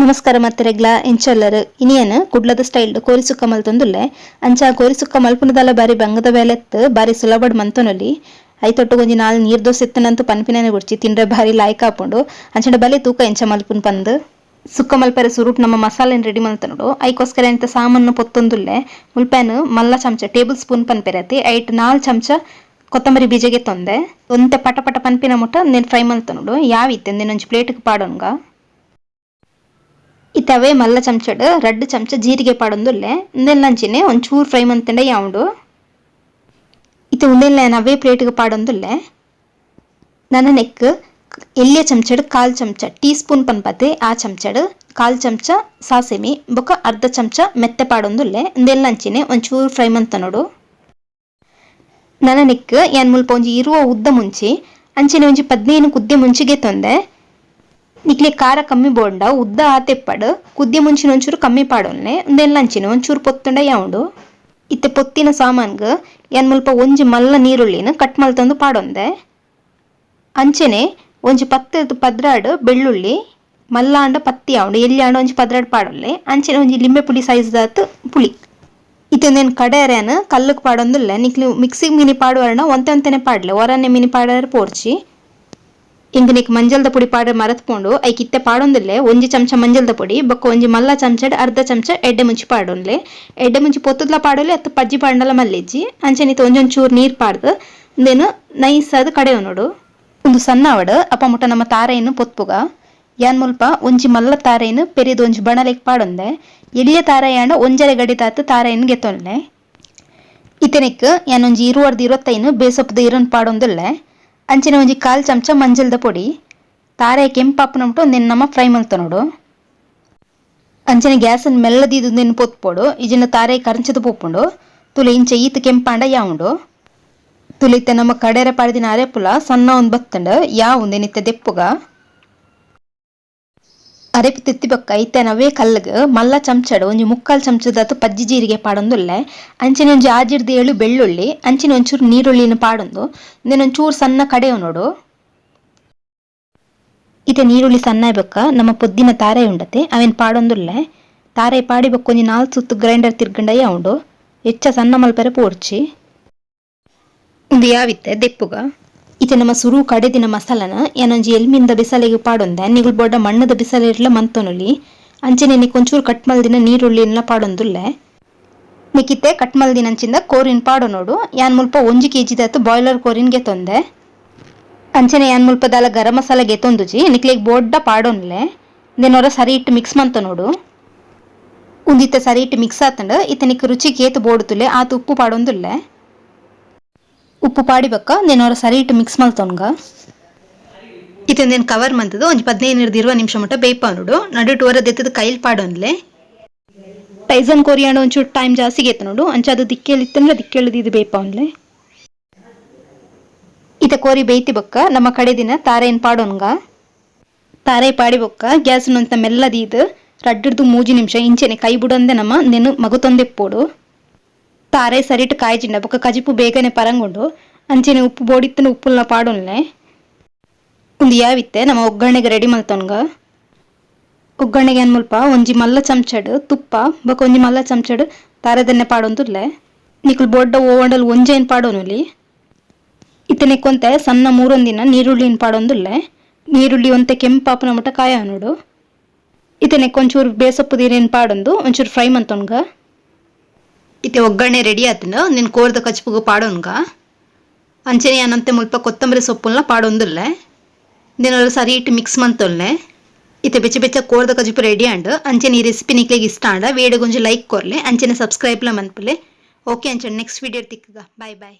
ನಮಸ್ಕಾರ ಮತ್ತೆರೆಗ್ಲ ಎಂಚಲ್ಲರ್ ಇನಿಯನ್ ಕುಡ್ಲದ ಸ್ಟೈಲ್ ಕೋರಿ ಸುಕ್ಕ ಮಲ್ತೊಂದುಲ್ಲೆ. ಅಂಚ ಕೋರಿ ಸುಕ್ಕ ಮಲ್ಪುನದಲ ಬಾರಿ ಬಂಗದ ಬೇಲೆತ್, ಬಾರಿ ಸುಲಭಡ್ ಮಂತೊನೊಲಿ. ಐತೊಟ್ಟುಗು ಒಂಜಿ ನಾಲ್ ನೀರ್ ದೋಸೆ ಇತ್ತುಂಡಂತೂ ಪನ್ಪಿನನೆ ಬೊಡ್ಚಿ, ತಿಂಡ್ರೆ ಬಾರಿ ಲಾಯ್ಕ್ ಆಪುಂಡು. ಅಂಚನೆ ಬಲೆ ತೂಕ ಎಂಚ ಮಲ್ಪುನ್ ಪಂದ್. ಸುಕ್ಕ ಮಲ್ಪರೆ ಸುರುಟ್ ನಮ್ಮ ಮಸಾಲೆನ್ ರೆಡಿ ಮಲ್ತೊನೊಡು. ಐಕೋಸ್ಕರ ಎಂತ ಸಾಮಾನು ಪೊತ್ತೊಂದುಲ್ಲೆ. ಮುಲ್ಪೆನ್ ಮಲ್ಲ ಚಮಚ, ಟೇಬಲ್ ಸ್ಪೂನ್ ಪನ್ಪೆರತಿ, ಐಟ್ 4 ಚಮಚ ಕೊತ್ತಂಬರಿ ಬೀಜಗೆ ತೊಂದೆ. ಒಂತೆ ಪಟ ಪಟ ಪನ್ಪಿನ ಮುಟ್ಟ ಉಂದೆನ್ ಫ್ರೈ ಮಲ್ತೊನೊಡು. ಯಾವಿತ್ತೆ ಉಂದೆನ್ ಒಂಜಿ ಪ್ಲೇಟ್ಗ್ ಪಾಡೊನ್ಗ. ಇತ್ತೆ ಅವೇ ಮಲ್ಲ ಚಮಚಡ್ 2 ಚಮಚ ಜೀರಿಗೆ ಪಾಡೊಂದುಲ್ಲೆ. ಉಂದೆನ್ ಅಂಚೆನೆ ಒಂಚೂರು ಫ್ರೈ ಮಂತಂಡ ಯಾವುಂಡು. ಇತ್ತೆ ಉಂದೆನ್ ಅವೇ ಪ್ಲೇಟ್ಗ್ ಪಾಡೊಂದುಲ್ಲೆ. ನನ ನೆಕ್ ಎಲ್ಯ ಚಮಚಡ್ ಕಾಲ್ ಚಮಚ, ಟೀ ಸ್ಪೂನ್ ಪನ್ಪತೆ ಆ ಚಮಚಡ್ ಕಾಲ್ ಚಮಚ ಸಾಸಿಮೆ ಬೊಕ ಅರ್ಧ ಚಮಚ ಮೆತ್ತೆ ಪಾಡೊಂದುಲ್ಲೆ. ಉಂದೆನ್ ಅಂಚೆನೆ ಒಂಚೂರು ಫ್ರೈ ಮಂತೊನೊಡು. ನನ ನೆಕ್ ಯಾನ್ ಮುಲ್ಪ ಒಂಜಿ 20 ಉದ್ದ ಮುಂಚಿ, ಅಂಚೆನೆ ಒಂಜಿ 15 ಕುದ್ದೆ ಮುಂಚಿಗೆ ತೊಂದೆ. ನಿಕ್ಲೆ ಖಾರ ಕಮ್ಮಿ ಬೋಂಡ ಉದ್ದ ಆತೆಪ್ಪಡ್, ಕುದ್ದೆ ಮುಂಚಿನ ಒಂಚೂರು ಕಮ್ಮಿ ಪಾಡೊನ್ಲೆ. ಉಂದೆನ್ ಅಂಚೆನೆ ಒಂಚೂರು ಪೊತ್ತುಂಡ ಯಾವುಂಡು. ಇತ್ತೆ ಪೊತ್ತಿನ ಸಾಮಾನ್ಗ್ ಯಾನ್ ಮುಲ್ಪ ಒಂಜಿ ಮಲ್ಲ ನೀರುಳ್ಳಿನ ಕಟ್ ಮಲ್ತೊಂದು ಪಾಡೊಂದೆ. ಅಂಚೆನೆ ಒಂಜಿ 10 12 ಬೆಳ್ಳುಳ್ಳಿ, ಮಲ್ಲ ಆಂಡ 10 ಯಾವುಂಡು, ಎಲ್ಯ ಆಂಡ ಒಂಜಿ 12 ಪಾಡೊನ್ಲೆ. ಅಂಚೆನೆ ಒಂಜಿ ಲಿಂಬೆ ಪುಳಿ ಸೈಜ್ ದಾತ್ ಪುಳಿ. ಇತ್ತೆ ಉಂದೆನ್ ಕಡೆಯರೆನ್ ಕಲ್ಲುಗ್ ಪಾಡೊಂದುಲ್ಲೆ. ನಿಕ್ಲು ಮಿಕ್ಸಿಗ್ ಮಿನಿ ಪಾಡುವರ್ಣ ಒಂತೆ ಒಂತೆನೆ ಪಾಡ್ಲೆ, ಒರನೆ ಮಿನಿ ಪಾಡರೆ ಪೋರ್ಚಿ. ಇಂಕ್ ನಿಕ್ ಮಂಜಲ್ದ ಪೊಡಿ ಪಾಡ ಮರತ್ ಪೋಂಡು, ಐಕ್ ಇತ್ತೆ ಪಾಡೊಂದುಲ್ಲೆ. ಒಂಜಿ ಚಮಚ ಮಂಜಲ್ದ ಪೊಡಿ ಬೊಕ್ಕ ಒಂಜಿ ಮಲ್ಲ ಚಮಚಡ್ ಅರ್ಧ ಚಮಚ ಎಡ್ಡೆ ಮುಂಚಿ ಪಾಡೊನ್ಲೆ. ಎಡ್ಡೆ ಮುಂಚಿ ಪೊತ್ತುದ್ಲ ಪಾಡೊಲಿ ಅತ್ತ ಪಜ್ಜಿ ಪಾಂಡಲ ಮಲ್ಲಿಜ್ಜಿ. ಅಂಚನೆ ಇತ್ತೆ ಒಂಜೊಂಚೂರು ನೀರ್ ಪಾಡ್ದು ಉಂದೆನ್ ನೈಸ್ ಆದ್ ಕಡೆಯೊನೊಡು. ಉಂದು ಸಣ್ಣ ಆವಡ್, ಅಪ ಮುಟ್ಟ ನಮ್ಮ ತಾರೆಯನ್ನು ಪೊತ್ಪುಗ. ಯಾನ್ ಮುಲ್ಪ ಒಂಜಿ ಮಲ್ಲ ತಾರೆಯನ್ನು ಪೆರಿದ್ ಒಂಜಿ ಬಣಲೆಗ್ ಪಾಡೊಂದೆ. ಎಲ್ಯ ತಾರಾಯಿ ಆಂಡ ಒಂಜರೆ ಗಡಿತಾತ್ ತಾರೆಯನ್ನು ಗೆತ್ತೊನ್ಲೆ. ಇತ್ತೆನೆಕ್ ಯಾನ್ ಒಂಜಿ 20 25 ಬೇಸೊಪ್ಪುದ ಇರನ್ ಪಾಡೊಂದುಲ್ಲೆ. ಅಂಚನೆ ಒಂಜಿ ಕಾಲ್ ಚಮಚ ಮಂಜಲ್ದ ಪೊಡಿ. ತಾರೆ ಕೆಂಪಾಪುನ ಮುಟ್ಟ ಉಂದೆನ್ ನಮ ಫ್ರೈ ಮಲ್ತೊನೊಡು. ಅಂಚನೆ ಗ್ಯಾಸ್ ಮೆಲ್ಲದೀದ್ ಉಂದೆನ್ ಪೊತ್ಪೊಡು, ಇಜಿಂಡ ತಾರೆ ಕರಂಚದ ಪೋಪುಂಡು. ತುಲೆ, ಇಂಚ ಈತ್ ಕೆಂಪಾಂಡ ಯಾವುಂಡು. ತುಲೆ, ಇತ್ತೆ ನಮ್ಮ ಕಡೆರೆ ಪಾಡ್ದಿನ ಅರೆಪುಲ ಸಣ್ಣ ಒಂದ್ ಬತ್ತಂಡ್. ಯಾ ಉಂದೆನ್ ಇತ್ತೆ ದೆಪ್ಪುಗ. ಅರೆಪು ತೆತ್ತಿ ಬೊಕ್ಕ ಇತ್ತೆ ನವೇ ಕಲ್ಲುಗ್ ಮಲ್ಲ ಚಮಚಡ್ ಒಂಜಿ ಮುಕ್ಕಾಲ್ ಚಮಚದಾತ್ ಪಜ್ಜಿ ಜೀರಿಗೆ ಪಾಡೊಂದುಲ್ಲೆ. ಅಂಚನೆ ಒಂಜಿ 6ರ್ದ್ 7 ಬೆಳ್ಳುಳ್ಳಿ, ಅಂಚನೆ ಒಂಚೂರು ನೀರುಳ್ಳಿನ ಪಾಡೊಂದು ಉಂದೆನ್ ಒಂಚೂರು ಸಣ್ಣ ಕಡೆಯೊನೊಡು. ಇತ್ತೆ ನೀರುಳ್ಳಿ ಸಣ್ಣ ಬೊಕ್ಕ ನಮ್ಮ ಪೊದ್ದಿನ ತಾರೆ ಉಂಡತೆ, ಅವೆನ್ ಪಾಡೊಂದುಲ್ಲೆ. ತಾರೆ ಪಾಡಿ ಬೊಕ್ಕ ಒಂಜಿ 4 ಸುತ್ತು ಗ್ರೈಂಡರ್ ತಿರ್ಗಂಡ ಉಂಡು. ಎಚ್ಚ ಸಣ್ಣ ಮಲ್ಪೆರೆ ಪೋರ್ಚಿ. ಉಂದು ಯಾವಿತ್ತೆ, ದೆಪ್ಪುಗ. ಇತ್ತೆ ನಮ್ಮ ಸುರು ಕಡೆದಿನ ಮಸಾಲನ ಯಾನೊಂಜಿ ಎಲ್ಮಿಂದ ಬಿಸಲೆಗ್ ಪಾಡೊಂದೆ. ನಿಗುಲ್ ಬೋಡ ಮಣ್ಣದ ಬಿಸಲೆಡ್ಲ ಮಂತೊನೊಲಿ. ಅಂಚನೆ ನಿಕ್ ಒಂಚೂರು ಕಟ್ ಮಲ್ದಿನ ನೀರುಳ್ಳಿನ್ಲ ಪಾಡೊಂದುಲ್ಲೆ. ನಿಕಿತ್ತೆ ಕಟ್ ಮಲ್ದಿನ ಅಂಚಿಂದ ಕೋರಿನ್ ಪಾಡೊನೊಡು. ಯಾನ್ ಮುಲ್ಪ 1 ಕೆಜಿ ದಾತ್ ಬಾಯ್ಲರ್ ಕೋರಿನ್ ಗೆತೊಂದೆ. ಅಂಚನೆ ಯಾನ್ ಮುಲ್ಪ ದಾಲ ಗರಂ ಮಸಾಲ ಗೆತೊಂದುಜಿ, ನಿಕ್ಲೆಗ್ ಬೋಡ್ಡ ಪಾಡೊನ್ಲೆ. ಉಂದೆನ್ ಸರಿ ಇಟ್ಟು ಮಿಕ್ಸ್ ಮಂತೊನೊಡು. ಉಂದಿತ್ತೆ ಸರಿ ಇಟ್ಟು ಮಿಕ್ಸ್ ಆತಂಡ್. ಇತ್ತೆ ನಿಕ್ ರುಚಿಗೆ ಏತ್ ಬೋಡುತುಲೆ ಆತ್ ಉಪ್ಪು ಪಾಡೊಂದುಲ್ಲೆ. ಉಪ್ಪು ಪಾಡಿ ಬೊಕ್ಕ ಉಂದೆನ್ ಸರಿ ಇಟ್ಟು ಮಿಕ್ಸ್ ಮಲ್ತೊನ್ಗ. ಇತ್ತೆ ಉಂದೆನ್ ಕವರ್ ಮಂತುದು ಒಂಜಿ 15 20 ನಿಮಿಷ ಮುಟ್ಟ ಬೇಯ್ಪಾನೊಡು. ನಡುಟು ಒರ ದೆತ್ತದ ಕೈಲ್ ಪಾಡೊನ್ಲೆ. ಟೈಸನ್ ಕೋರಿಯಾಂಡ ಒಂಚೂರು ಟೈಮ್ ಜಾಸ್ತಿ ಗೆತ್ತನೋಡು. ಅಂಚ ಅದು ದಿಕ್ಕೆಲ್ ಇತ್ತಂದ್ರೆ ದಿಕ್ಕೆಳದು ಇದು ಬೇಯ್ಪಾವನ್ಲೆ. ಇತ್ತೆ ಕೋರಿ ಬೇಯ್ತಿ ಬೊಕ್ಕ ನಮ್ಮ ಕಡೆ ದಿನ ತಾರೇನ್ ಪಾಡೊನ್ಗ. ತಾರೆ ಪಾಡಿ ಬೊಕ್ಕ ಗ್ಯಾಸ್ ಒಂತ ಮೆಲ್ಲದೀದ್ 2ರ್ದು 3 ನಿಮಿಷ ಇಂಚೆನೆ ಕೈ ಬುಡಂದೆ ನಮ್ಮ ನೆನು ಮಗುತೊಂದೆಪ್ಪೋಡು. ತಾರೆ ಸರಿಟ್ ಕಾಯ್ಜಿಂಡ ಬೊಕ್ಕ ಕಜಿಪು ಬೇಗನೆ ಪರಂಗುಂಡು. ಅಂಚೆನೆ ಉಪ್ಪು ಬೋಡಿತ್ತನ ಉಪ್ಪುಲ್ನ ಪಾಡೊನ್ಲೆ. ಉಂದು ಯಾವಿತ್ತೆ, ನಮ್ಮ ಒಗ್ಗರಣೆಗೆ ರೆಡಿ ಮಲ್ತೊನ್ಗ. ಒಗ್ಗರಣೆಗೆ ಅನ್ ಮುಲ್ಪ ಒಂಜಿ ಮಲ್ಲ ಚಮಚಡ್ ತುಪ್ಪ ಬೊಕ್ಕ ಒಂಜಿ ಮಲ್ಲ ಚಮಚಡ್ ತಾರೆದೆಣ್ಣೆ ಪಾಡೊಂದುಲ್ಲೆ. ನಿಕುಲ್ ಬೊಡ್ಡ ಓವಂಡಲ್ ಒಂಜೇನ್ ಪಾಡೊನುಲಿ. ಇತ್ತೆ ನೆಕ್ಕೊಂತೆ ಸಣ್ಣ ಮೂರೊಂದಿನ ನೀರುಳ್ಳಿನ ಪಾಡೊಂದುಲ್ಲೆ. ನೀರುಳ್ಳಿ ಒಂತೆ ಕೆಂಪಾಪುನ ಮುಟ್ಟ ಕಾಯ ನೋಡು. ಇತ್ತೆ ನೆಕ್ಕೊಂಚೂರು ಬೇಸೊಪ್ಪು ನೀರೇನು ಪಾಡೊಂದು ಒಂಚೂರು ಫ್ರೈ ಮಂತೊನ್ಗ. ಇತ್ತೆ ಒಗ್ಗರಣೆ ರೆಡಿ ಆತಂಡ, ನಿನ್ ಕೋರ್ದ ಕಚ್ಪುಗು ಪಾಡೊನ್ಗ. ಅಂಚನೆ ಅನಂತೆ ಮುಲ್ಪ ಕೊತ್ತಂಬರಿ ಸೊಪ್ಪುಲ್ನ ಪಾಡೊಂದುಲ್ಲೆ. ದಿನ ಸರಿ ಇಟ್ಟು ಮಿಕ್ಸ್ ಮಂತೊಲ್ಲೆ. ಇತ್ತೆ ಬೆಚ್ಚ ಬೆಚ್ಚ ಕೋರ್ದ ಕಜಿಪು ರೆಡಿ ಆಂಡ್. ಅಂಚನೆ ಈ ರೆಸಿಪಿ ನಿಕ್ಲೆಗ್ ಇಷ್ಟ ಆಂಡ ವೀಡಿಯೋಗ್ ಒಂಜಿ ಲೈಕ್ ಕೊರ್ಲೆ, ಅಂಚನೆ ಸಬ್ಸ್ಕ್ರೈಬ್ಲ ಮನ್ಪುಲೆ. ಓಕೆ, ಅಂಚನೆ ನೆಕ್ಸ್ಟ್ ವಿಡಿಯೋ ತಿಕ್ಕುಗ. Bye boy.